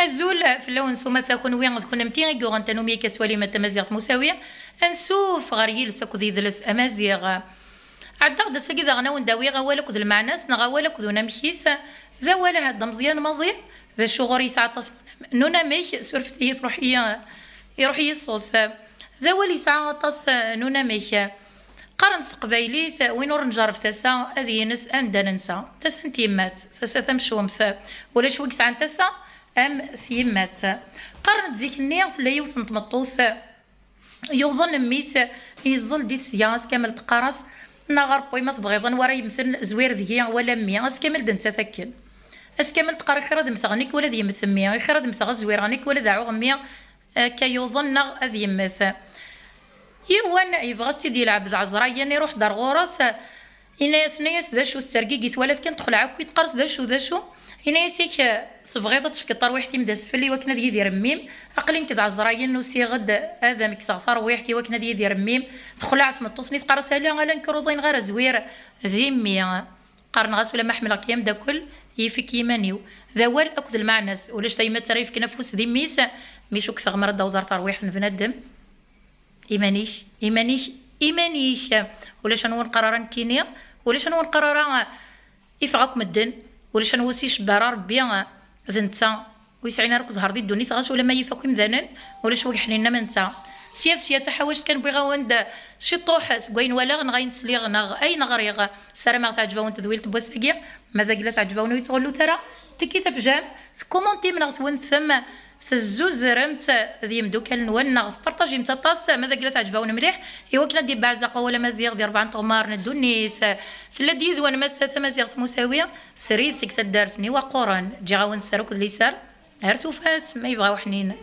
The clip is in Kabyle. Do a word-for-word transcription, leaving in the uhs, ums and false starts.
Azul fell-awen s umata, kunwi d kunemti i yuɣen tanumi akka s walim tamaziɣt Musawi. Ansuf ɣer yiles akked yidles amaziɣ. Ɛeddaɣ-d ass-agi daɣen a wen-d-awiɣ awal akked lmeɛna-s neɣ awal akked unamek-is. D awal ahat d ameẓyan maḍi, d acu ɣur yesɛa aṭas n unamek, surfet-iyi, truḥ-iyi, iruḥ-iyi ṣṣut. D awal yesɛa aṭas n unamek. Qqaren s teqbaylit, win ur njerreb tasa ad yines anda nensa. Tasa n tyemmat, tasa tamcumt. Ulac wi yesɛan tasa am tyemmat. Qqaren-d zik-nni tella yiwet n tmeṭṭut yuḍen mmi-s, yeẓẓel di tesga, ass kamel teqqar-as: "Neɣ a Ṛebbi, ma tebɣiḍ, anwa ara yemmten zwir deg-i wala mmi?" Ass kamel d nettat akken. Ass kamel teqqar: "Ixir ad mmteɣ nekk wala ad yemmet mmi, ixir ad mmteɣ ad zwireɣ nekk wala ad aɛuɣ mmi, akka yuḍen neɣ ad yemmet." Yiwen yebɣa ad tt-id-yelɛeb d ɛezrayen, iruḥ-d ar ɣur-s, yenna-yas, tenna-yas: "D acu, tettergigi twala kan texleɛ akk, i teqqar-as d acu, d acu?" Yenna-yas: "Yak tebɣiḍ ad tefkeḍ tarwiḥt-im d asfel i wakken ad yidir mmi-m? Aql-i nekk d ɛezrayen, usiɣ-d ad am-kkseɣ tarwiḥt i wakken ad yidir mmi-m." Texleɛ tmeṭṭut-nni, teqqar-as: "Ala, ala, nekk ur uḍineɣ ara zwir d mmi." Qqaren-as: "Ulamma ḥemmleɣ-k ay ameddakel, yif-ik yiman-iw." D awal akked lmeɛna-s. Ulac tayemmat ara yefken afus di mmi-s mi cukkteɣ mi ara d-taweḍ ar terwiḥt n bnadem. Iman-ik, iman-ik, iman-ik. Ulac anwa ur neqqar ara nekkini, ulac anwa ur neqqar ara, eh, ifeɣ akk medden, ulac anwa ur s-icebba ara Rebbi, eh, d netta. Ur yesɛin ara akk zzher di ddunit, ɣas ulamma yif akk imdanen, ulac wi iḥninen am netta. Sya d sya d taḥawact kan, wwiɣ-awen-d ciṭuḥ seg wayen walaɣ neɣ ayen sliɣ neɣ ayen ɣriɣ. Ssarameɣ teɛǧeb-awen tedwilt n wass-agi. Ma d agla teɛǧeb-awen, ur yettɣullut ara, tekki tafjam, tkumuntim neɣ twenfem, tezzuzremt d yimdukal-nwen neɣ tpartajimt aṭas, ma d agla teɛǧeb-awen mliḥ, i wakken ad d-yebbeɛzaq wawal amaziɣ di rebɛa n tɣemmar n ddunit. Tella-d yid-wen massa tamaziɣt Musawi, srid seg taddart n Iwaqquren. Ǧǧiɣ-awen sser akked liser. Ar tufat, ma yebɣa uḥnin.